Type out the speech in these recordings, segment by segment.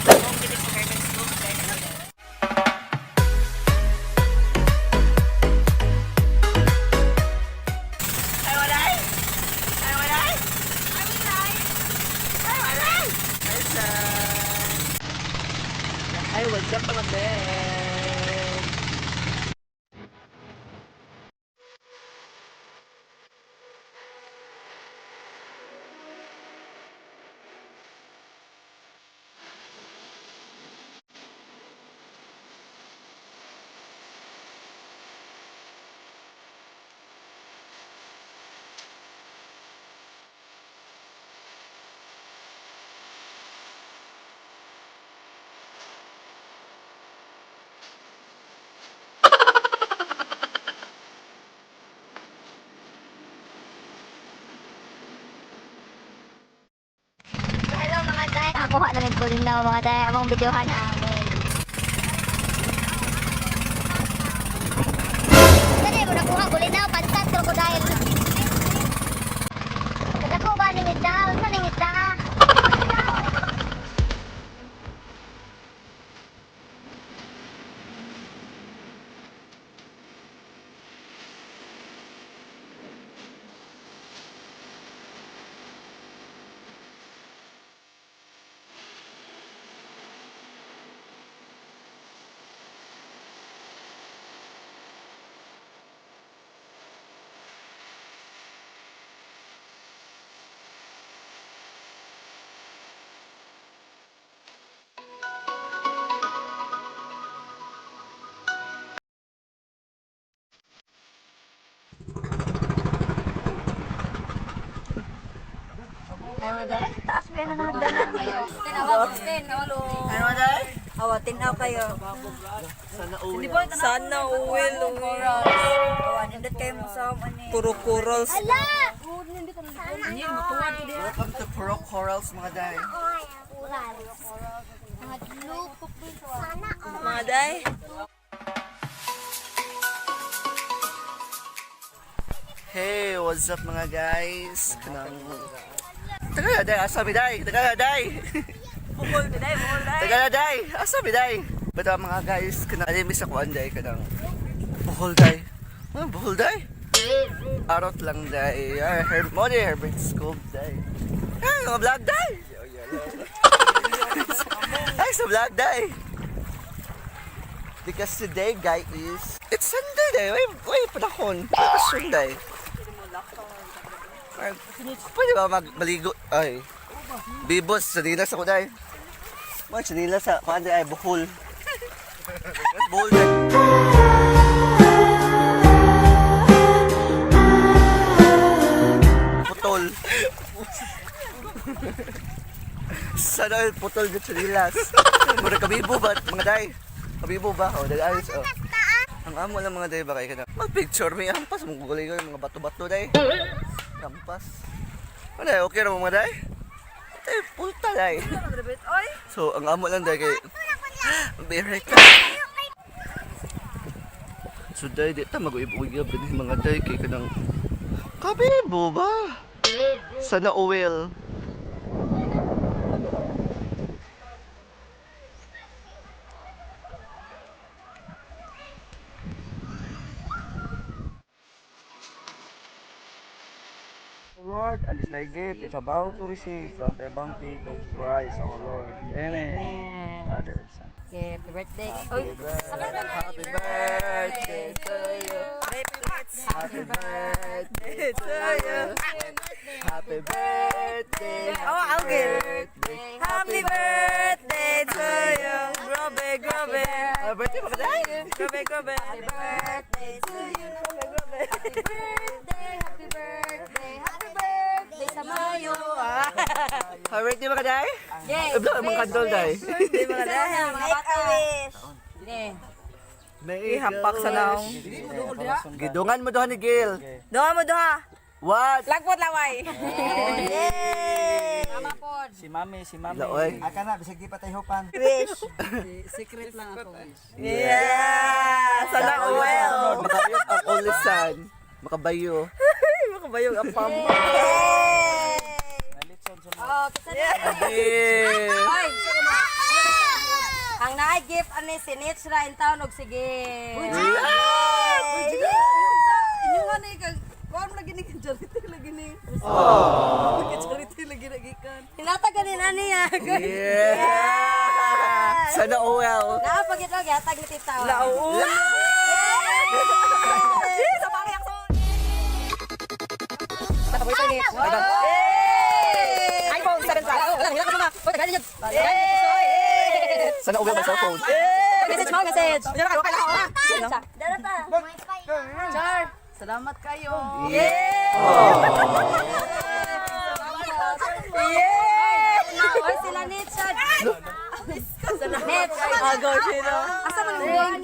Home dito sa Herman's Cove, guys. Ay, walay! Ay, walay! Ay, walay! Ay, walay! Ay, what's up, mga men? Hello, mga tay. Nakuha na rin ko rin na, mga tay. Among videohan namin. Dali mo nakuha ko na pansat ko dahil. Kadako ba ning isda? Unsa ning isda? Taas ba na nagdanan? Ano ba, day? Awa, tinaw kayo. Sana uwi. Sana uwil, uwil. Awa, nindot kayo mo sa ani. Puro corals. Ala! Welcome to Puro Corals, mga day. Mga loop. Sana all. Mga day. Hey, what's up, mga guys? Kanang... Tagal na, day. Asa mi, day? Tagal na, day. Bukol, day, bukol, day. Tagal na, day. Asa mi, day? Bata, mga guys, kanang alimi sa kuan, day. Kanang... Buhol, day. Ano, buhol, day? Arot lang, day. Ay, Herb, mo ni Herbert's Cove, day. Ay, mga vlog, day. Ay, sa vlog, day. Because today, guy, is... It's Sunday, day. Wait, wait, panahon. It's Sunday. Ay, pwede ba magmaligo? Ay. Bibos, sanilas ako, day. Mga sanilas sa... Kuan, day, ay, buhol. Buhol, day. Putol. Sana all putol ng sanilas. Mura kabibo ba, mga day? Kabibo ba? O, dahil ayos, oh. Ang amo lang, mga day, ba kayo ka na? Mag-picture, may hampas. Mong gulay ko mga bato-bato, day. Hampas. Ano, okay ra mo, mga day? Ay, pulta, day. Oy, So, ang amo lang, day, kay... Bere ka. So, day, di ta mag-uib-uyab din mga day, kay kanang... Kabibo ba? Sana oil. Lord, and is thy gift is about to receive from the bounty of Christ our Lord. Amen. Father, Son. Happy birthday. Happy birthday to you. Happy birthday to you. Happy birthday. Oh, Algil. Happy birthday to you. Grabe, grabe. Happy birthday, mga day. Grabe, grabe. Happy birthday to you. Grabe, grabe. Happy birthday, happy birthday, happy birthday sa Mayo. Happy birthday, mga day. Yes. Ay, mga kandol, day. Birthday, mga day. Make a wish. May Ihampak sa naong. Gidungan mo doon ni Gil. Doha mo, doha. What? Lagpot laway. Yay! Si Mami, si Mami. Laoy. Aka na, bisag di pa tayo hupan. Wish. Secret lang ako wish. Yeah! Sana oil. Makabayot ang only son. Makabayo. Makabayog ang pam. Nalitson sa Oh, kisa na. Yeah. Ay, gift ani si Nitsra in town og sige. Uy, Gina, ayun ta. Inyo nga na ikag... Kuan lagi ni charity lagi ni. Oh. Charity lagi na gikan. Hinatag ganin ani ya. Yeah! Sana all. Naa pagit og hatag ni tita. Laon. iPhone 7 Plus. Sana all my cellphone. Message mo, message. Dara ta. Char, salamat kayo. Oy, sila Nitsra. Nits. Agaw siya. Asa man ang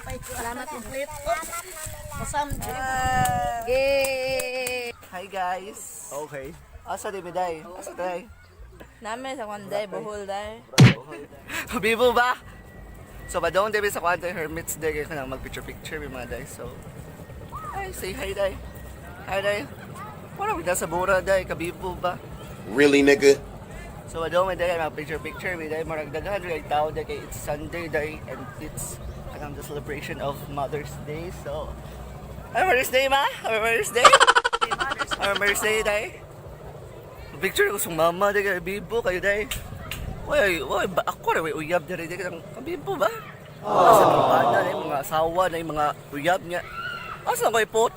Thank you. Salamat complete. Masam. Yay. Hi guys. Okay. Asa di biday? Asa day? Nami sa kwanday, buhol day. Bibo ba? So badong debe sa kwanto Hermits Day kaya kanang mag picture picture may mga day. So ay say hi day. Hi day. Wala bida sa bura day kabibo ba? Really, nigga? So badong may day mag picture picture may day marag daghan rin tao day kay it's Sunday day and it's kanang the celebration of Mother's Day. So Happy Mother's Day ma! Happy Mother's Day! Happy Mother's Day day. Picture ko sa mama day kay bibo kayo day. Oy, oy, ba ako ra way uyab diri day kanang kabibo ba? Asa mga bana na mga asawa na mga uyab niya. Asa ko ipot?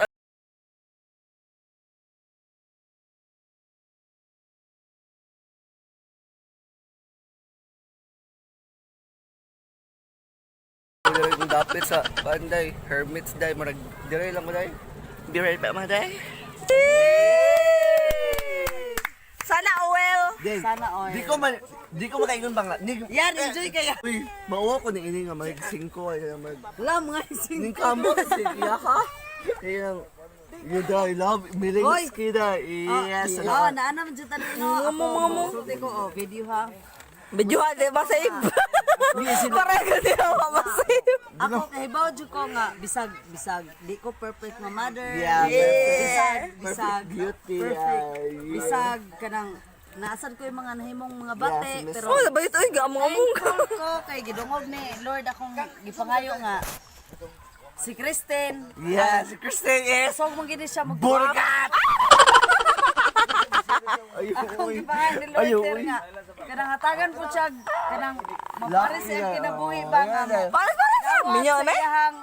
Diri ko dapit sa banday, Hermits day, murag diri lang ko day. Be right back mga day. Sana well. Day, Sana all. Di ko man di ko makaingon ba nga. Ni, Yan, enjoy kaya. Uy, mauwa ko ni ini nga mag 5 ay nga mag Wala mga ising. Ning kamo si iya ka. Kaya you die love Hoy. milings kita. Yes. Oh, naana man jud tanan no. Ako mo. Sulti ko oh, video ha. Video ha, di ba save? Pareho ka di ba ma-save? Ako kahibaw jud ko nga bisag bisag di ko perfect nga mother. Yeah, Bisag perfect. bisag Perfect beauty, Perfect. yeah, yeah. Bisag kanang naasan ko yung mga nahimong mga bate Yes, miss. pero Oh, sabay ito, gamong-among. thankful ko kay gidungog ni Lord akong gipangayo nga si Kristen. Yes, si Kristen is So mong gini siya mag Burgat. Ay, Akong uy. gipangayo ni Lord Ay, sir uy. nga kanang hatagan po siya kanang mapares Lucky ang na. kinabuhi ba nga mo. Para para sa minyo, Sa me? iyahang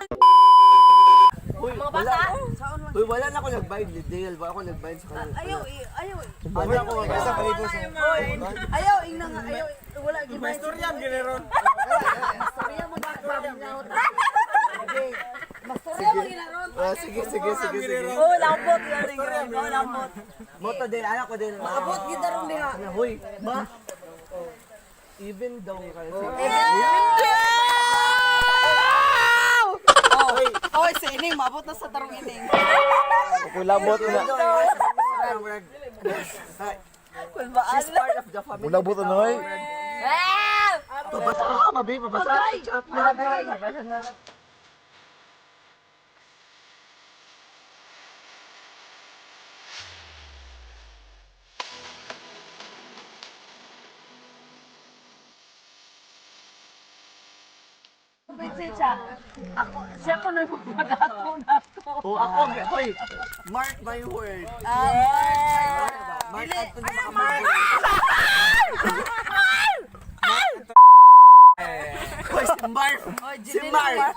Uy, wala. Uy, wala na ako nag-bind ni Dale. Wala ako nag-bind sa kanila. ayaw ayaw Wala ako Basta palibo sa ayaw ingna nga ayaw wala gid may istorya gineron. Istorya mo Mastorya mo ginaron. Ah, sige, sige, sige, sige. Oh, lambot. Oh, lambot. Moto din, anak ko din. Maabot gid ron diha. Hoy, ma. Even daw kasi. Oy, si ining maabot na sa tarong ining. Kulabot na. She's part of the family. Kulabot na oy. Pabasa ka, mabi, pabasa. Pabasa. Ako siya ko nang magpadato na to. Oh, ako, hoy. Mark my word. Mark Anthony Mark. Hoy, si Mark. Si Mark.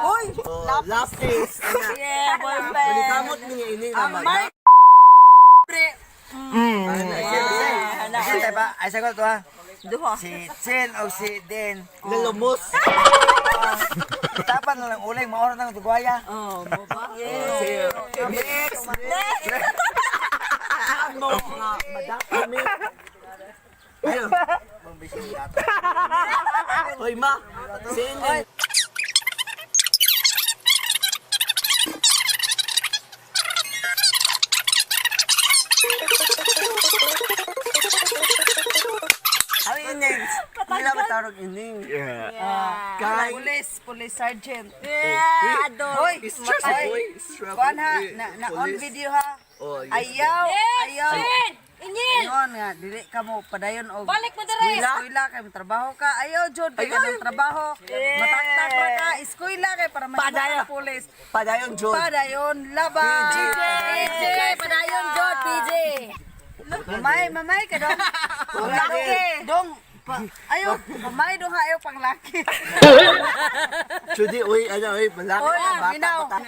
Hoy, Oh, lapis. Yeah, boyfriend. Panikamot ni ini naman. Mark. Ay, ba? Ay, sagot to ha. Duha. Si Chen o si Den. Lalumos. Tapan na lang uling, maoras na lang tugwaya. Oh, mo ba? Next. Next. Mo nga madami. Ayun. Hoy ma. Si Inen. Ang ining. Hindi ba tawag ining? Yeah. Kay. Police, police sergeant. Yeah, ador. Hoy, It's just a boy. It's Kuan ha, na, na on Police. video ha. Oh, yes. Ayaw, ayaw. Sin! Ingon nga dili ka mo padayon og Balik mo dire. Eskwela kay trabaho ka. Ayaw jud kay kanang trabaho. Mataktak ra ka eskwela kay para mahimo Padayon. ka pulis. Padayon, Jod. Padayon laban. PJ, padayon jud PJ. Mamay, mamay ka dong. Laki. Dong. Ayaw, mamay dong ha, ayaw pang laki. Judy, uy, ano, uy, malaki Oy, ka, bata minaw. pa ta.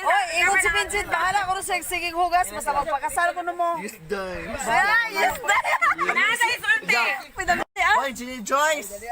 Oy, ingon si Vincent, bahala ko rin sa sigig hugas, basta magpakasal ko no mo. Yes, day. Ah, yes, Nasa isulti. Oy, Ginny Joyce!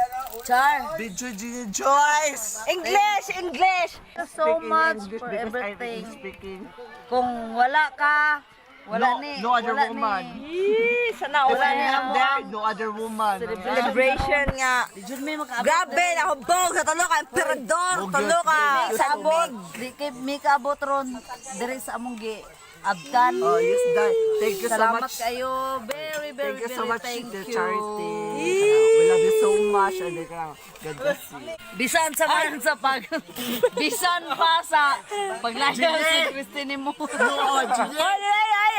Char. Video Ginny Joyce! English, English. So much for everything. Speaking. Kung wala ka, wala No- ni. no other wala woman. Ni. Sana If wala I ni am amo there, ang no other woman. celebration nga. Jud may makaabot. Grabe, nahubog sa tulo ka emperador, tulo ka Sabot. sabog. Di kay may kaabot ron diri sa among gi abdan. Oh, yes, day. Thank you so Salamat much. kayo. Very, very, Thank you so very much, thank Tita you. Charity. We love you so much. And then, God bless you. Bisan sa man sa pag bisan pa sa paglayo si Christine mo. Oo, Ginny.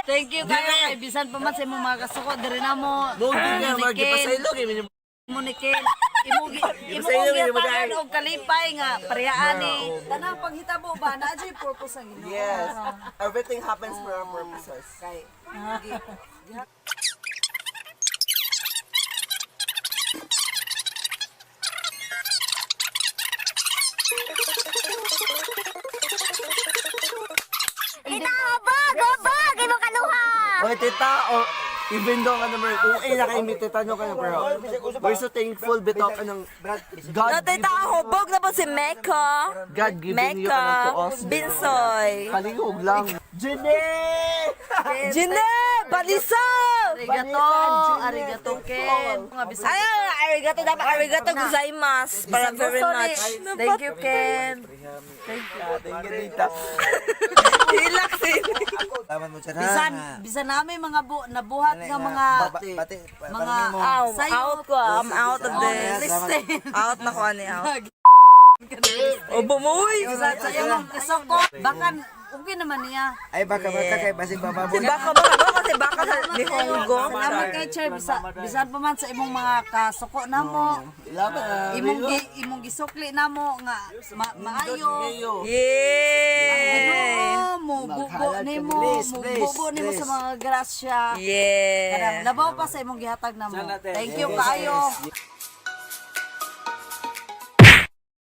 Thank you kayo kay bisan pa man sa imong mga kasuko diri na mo. Mo, Ginny, magpasaylo. Kay Mo ni Ken. Imo gi imo Ipasaylo, kong imo gihatagan dai. og kalipay nga parehaan ni. Tanang panghitabo ba naa jud purpose ang Ginoo. Yes. Everything happens for our purposes. Kay Tita, hubog! Hubog! Imong kaluha! Oy, tita, oh, even though ano, mer, OA na kayo, may tita nyo kayo, pero we're so thankful, bitaw ka ng God, Tita, hubog na po si Mecca. God giving you Mecca, ano to us. Binsoy. Kalingog lang. Jenny! Gine, Balisa! Arigato, arigato Ken. Mga bisan. Ay, arigato dapat, arigato gozaimasu. Para very much. Thank you Ken. Thank you, tita. Hilak sin. Bisan bisan namin mga nabuhat nga mga Pati, mga Ow, sayop. out ko. I'm out of this. Listen. Out na ko, ani, out. Obo mo, uy. Bisan sa imong kasuko, baka okay naman niya. Ay, baka baka kay basig bababo. Si Baka, baka, baka, si Baka sa Nihongo. Salamat kay Chair bisan bisan pa man sa imong mga kasuko namo. Laban. Imong gisukli namo nga maayo. Yay! Ginoo mo bubo nimo, Please, mo please, bubo nimo sa please. mga grasya. Yeah. Kanang labaw pa sa imong gihatag namo. Thank you kaayo.